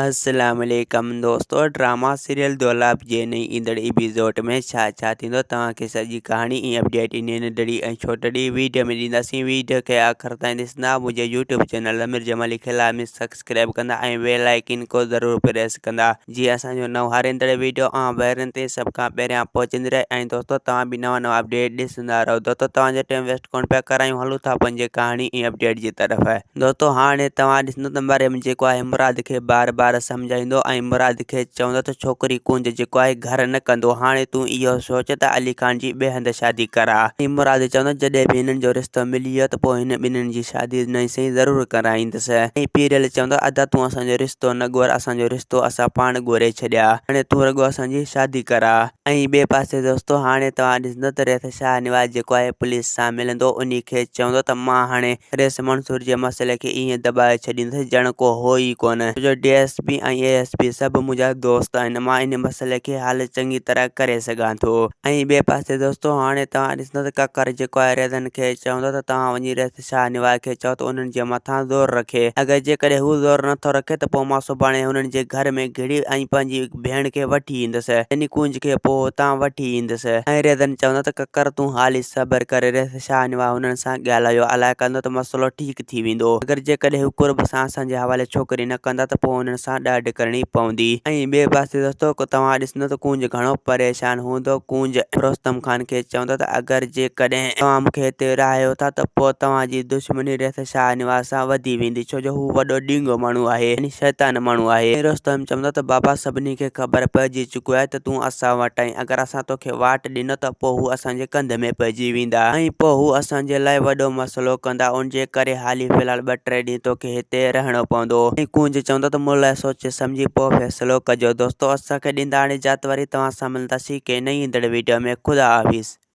السلام عليڪم دوستو ڊراما سيريل دولاب جي نئين ايندڙ ايپيسوڊ ۾ ڇا ڇا ٿيندو توهان کي سڄي ڪهاڻي ۽ اپڊيٽ انهي ننڍڙي ۽ ڇوٽڙي ويڊيو ۾ ڏينداسين ويڊيو کي آخر تائين ڏسندا منهنجي يوٽيوب چينل امير جمالي کي لازمي سبسڪرائب ڪندا ۽ بيل آئيڪن کو ضرور پريس ڪندا جيئن اسان جو نئون هر ايندڙ ويڊيو اوهان ڀائرن تائين سڀ کان پهريان پهچندي رهي ۽ دوستو توهان به نوان نوان اپڊيٽ ڏسندا رهو دوستو توهان جو ٽائيم ويسٽ ڪونه پيا ڪرايون هلون ٿا پنهنجي ڪهاڻي ۽ اپڊيٽ جي طرف. دوستو هاڻي توهان ڏسندو ته مريم جيڪو آهي مراد کي بار بار سمجهائيندو ۽ مراد کي چوندو ته ڇوڪري ڪونج جيڪو آهي گهر نه ڪندو هاڻي تون اهو سوچ ته علي خان جي ٻئي هنڌ شادي ڪراء ۽ مراد چوندو جڏهن به هنن جو رشتو ملي ويو ته پوء هن ٻنهين جي شادي نئين سئين ضرور ڪرائيندس ۽ پيرل چوندو ادا تون اسان جو رشتو نه ڳور اسان جو رشتو اسان پاڻ ڳوري ڇڏيا هاڻي تون رڳو اسان جي شادي ڪراء ۽ ٻئي پاسي دوستو هاڻي توهان ڏسندو ته ريس شاهنواز جيڪو آهي پوليس سان ملندو انهي کي چوندو ته مان هاڻي رئيس منصور جي مسئلي کي ائين دٻائي ڇڏيندس ڄڻ ڪو هو ئي ڪونه. ڇو جو D S P ۽ A S P سڀ منهنجا دوست آهن. مان ان مسئلي کي حل چڱي طرح ڪري سگهان ٿو. ۽ ٻئي پاسي دوستو هاڻي توهان ڏسندو ته ڪڪر جيڪو آهي ريزن کي چوندو ته توهان وڃي رئيس شاهنواز کي چئو ته انهن جي مٿان زور رکي. اگر جيڪڏهن هو زور نٿو رکي ته پوء مان سڀاڻي هنن جي گهر ۾ گهڙي ۽ پنهنجي ڀيڻ کي وٺي ايندس. يعني ڪونج کي پوء هتان وٺي ايندس. ۽ ريزن چوندو ته ڪڪر تون حالي صبر ڪر رئيس شاهنواز هنن سان ڳالهايو الائي ڪندو ته مسئلو ٺيڪ ٿي ويندو. اگر جيڪڏهن هو قرب سان اسان جي حوالي ڇوڪري نه ڪندا ته پوء انهن سان ڏاڍ ڪرڻي پوندي. ۽ ٻئي پاسي دوستو توهان ڏسندو ته ڪونج گهڻو پريشان هوندو. ڪونج رستم خان کي چوندو ته اگر جيڪڏهن توهان مون کي هتي رهايو ٿا ته پوء توهان جي دشمني ريس شاهنواز سان وڌي ويندي ڇو جو هو وڏو ڊينگو ماڻهو آهي يعني شيطان ماڻهو آهي. ۽ رستم چوندو ته بابا سڀني کي خبر پئجي چڪي آهي ته تون اسان وٽ آهين اگر اسان توکي واٽ ڏنو ته پوء هو اسان جي ڪنڌ ۾ پئجي ويندا ۽ پوء هو اسان جي لاء وڏو مسئلو ڪندا، ان جي ڪري حالي في الحال ٻه ٽي ڏينهن توکي هتي رهڻو پوندو. ۽ ڪونج چوندو ته مون لاء سوچي سمجهي پوء فيصلو ڪجو. دوستو اسان کي ڏيندا هاڻي اجازت وري توهان سان ملنداسين ڪنهن نئين ايندڙ ويڊيو ۾ خدا حافظ.